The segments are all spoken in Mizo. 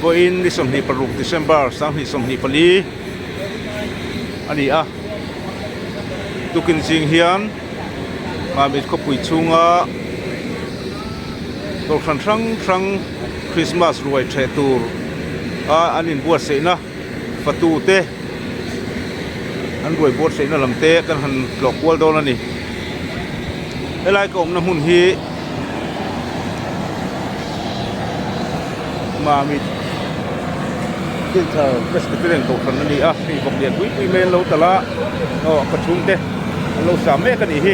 Vawiin ni 26 December 2024 a ni a, tukin zing hian Mamit khawpui chhunga kohhran hrang hrang Christmas ruai theh tur a an inbuatsaihna fatu te an ruai buatsaihna lam te kan han tlawh kual dawn a ni. Helai ka awmna hmun hi Mamit Dinthar Presbyterian Kohhran a ni a, hei vawk lian pui pui mai an lo talh a, aw a kawchhung te an lo sa mek a nih hi.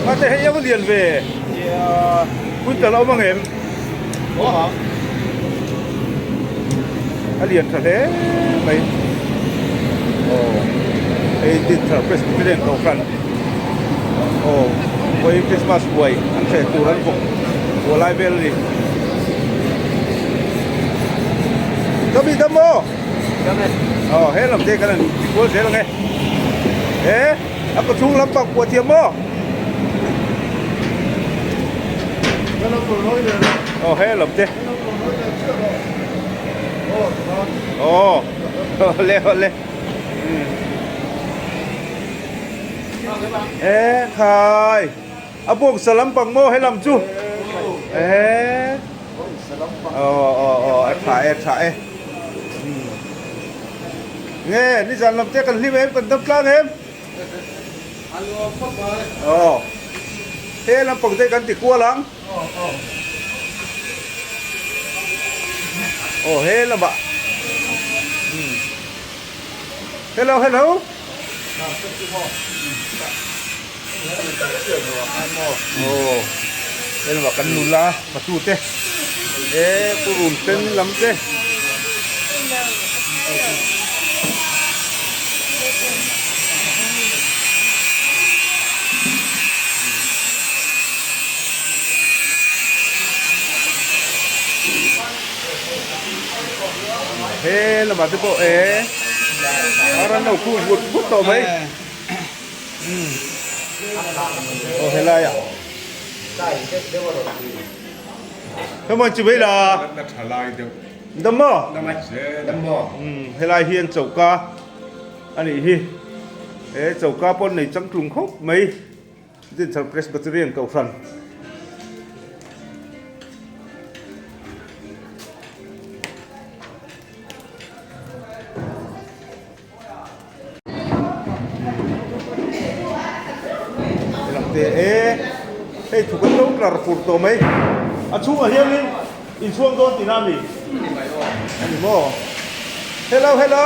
Ate hei a va lian ve, quintal a awm ang em? A lian tha hle mai aw hei Dinthar Presbyterian Kohhran aw vawiin Christmas buai an hreh tur an vawk buah lai vel a ni. Ka mi dam maw? Aw he lam te kan han ti kual zel ang e. He a kaw chhung lampang pawh a thiam maw? Aw he lam te aw awle awle e khai a bawngsa lampang maw he lam chu e aw aw aw a tha e tha e nge nizan lam te kan hlim em kan dam tlang em. Aw he lampang te kan ti kual ang aw he lamah hello hello aw he lamah kan nula fatu te he purun sen lam te. He lamah te pawh e ar an lo khu vut vut tawh mai aw helai ah hemaw chi mai la. Dam maw? Dam maw? Umm helai hian choka a nih hi. He choka pawh nei changtlung khawp mai. Dinthar Presbyterian Kohhran. Te e hei thu kan lo tlar fur tawh mai a chhungah hianin inchhuang dawn tihna a mi a ni maw hello hello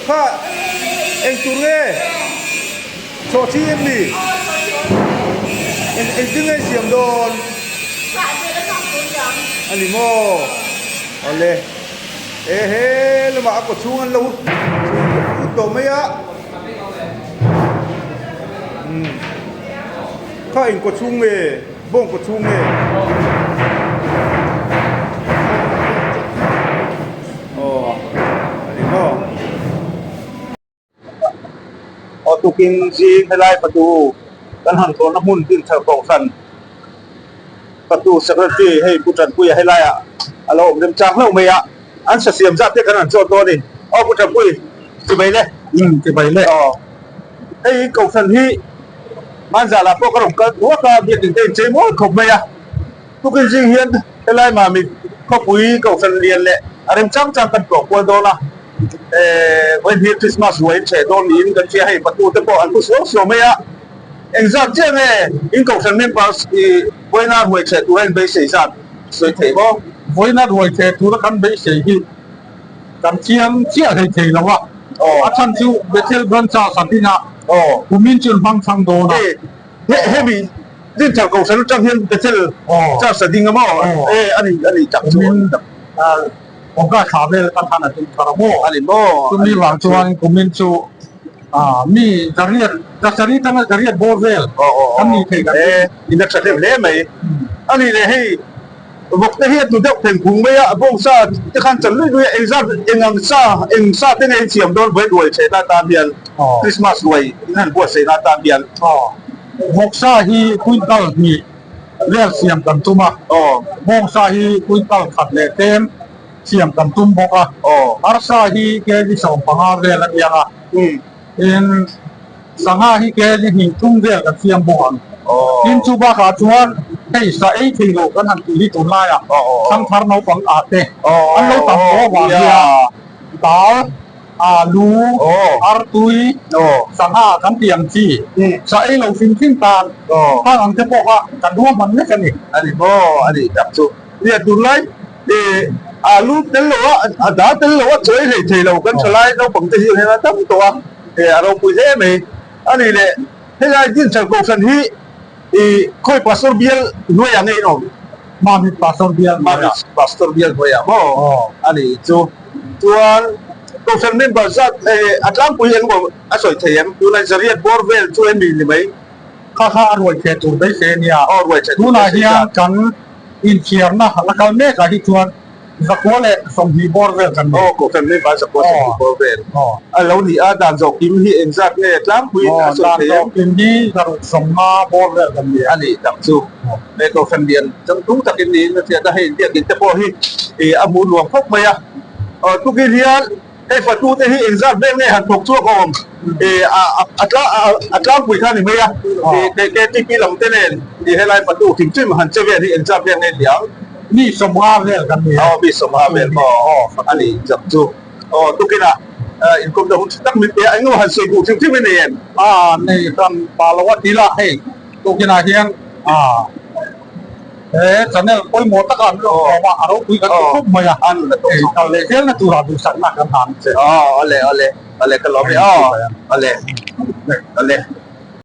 kha eng tur nge chawhchi em ni eng engtin nge siam dawn a ni maw awle. E he lamah a kaw chhung an lo lut tawh mai a umm kha eng kaw chhung nge bawng kaw chhung nge aw a ni maw. Aw tukin zing helai fatu kan han thlawhna hmun Dinthar Kohhran fatu Secretary hei Pu Tanpuia helaiah a lo awm remchang hlauh mai a, an sasiam zat te kan han chawt dawn a ni. Aw Pu Tanpui, chibai le. Umm chibai le. Aw hei Kohhran hi Manzala pawh ka rawn kal thuak a, biakin te inchei mawi khawp mai a. Tukin zing hian helai Mamit khawpui Kohhran lian leh a remchang chang kan tlawh kual dawn a. Vawiin hi Christmas ruai in chheh dawn niin kan hria hei patu te pawh an thu suau suau mai a, engzat chiah nge in kohhran members i vawiina ruai chheh tura in beisei zat sawi theih maw? Vawiina ruai chheh tura kan beisei hi kan chiang chiah hlei thei lo a, a chhan chu Bethel Branch a Sadina kumin chu an hmang chhang dawn a. Hemi Dinthar kohhran atang hian Bethel Church a ding a maw? A ni a ni tak chu. Awka thla vel kan han a ding thar a maw? A ni maw? Chumi vang chuan kumin chu mi zariat zasarih tanga zariat bawr vel kan nih theih kan ring. In a tha hlem hle mai. A nih leh hei vawk te hi a tlu deuh theng phung mai a, bawng sa te khan chan luih luih a, engzat eng ang sa eng sa te nge in siam dawn vawi ruai chhehna atan hian Christmas ruai in han buatsaihna atan hian. Vawksa hi quintal hnih vel siam kan tum a, bawngsa hi quintal khat leh tlem siam kan tum bawk a, arsa hi kg 15 vel a niang a, tin sangha hi kg hnih thum vel kan siam bawk ang. Tin chu bakah chuan hei sa ei thei lo kan han tih hi tunlaiah thangthar naupang ah te an lo tam tawh avang hian dal Alu, artui, sangha kan tih ang chi, sa ei lo hrim hrim tan khang ang te pawh kha kan ruahman vek a ni. A ni maw? A nih tak chu. Nia tunlai alu tel lo a, a dal tel lo a chawi hlei thei lo kan thalai naupang te hi hian a tam tawh a, a ropui hle mai. A nih leh helai Dinchal Kohhran hi I khawi pastor bial hnuaiah nge in awm? Mamit pastor bial hnuaiah. Mamit pastor bial hnuaiah maw? Aw. A nih chu. Chuan Kohhran member zat a tlangpui eng maw a sawi thei em? Tunah Zariat bawr vel chu emi ni mai? Kha kha a ruai theh tur beisei a nia. Aw ruai theh tur Tunah beisei hian zat. kan inchhiarna la kal mekah hi chuan Zakua leh 20 bawr vel kan nei. Aw, Kohhran member zakua 20 bawr vel. Aw. A lo ni a, dan zawh kim hi engzat nge tlangpuiin a sawi thei em? Aw, dan zawh kim hi zaruk 50 bawr vel kan ni. A nih tak chu. He Kohhran lian changtlung takin niin a hriat a, hei biakin te pawh hi a hmuh nuam khawp mai a. Aw, tukin hian Hei fatute hi engzat vel nge han thawk chhuak awm a tlangpui kha ni mai a, KTP lam te nen helai fatu hrim hrim han che vel hi engzat vel nge ni ang? Mi 50 vel kan ni a. Aw mi 50 vel maw a ni chak chu. Aw tukinah inkawmna hun tha tak min pe a, engemaw han sawi duh hrim hrim i nei em? A nei hran pah lo a ti la hei tukinah hian a. He channel pawimawh taka an rawn awm a, a ropui kan ti khawp mai a, hei kal leh zelna turah duhsakna kan han che. Aw ale ale ale ka lawm e aw ale ale.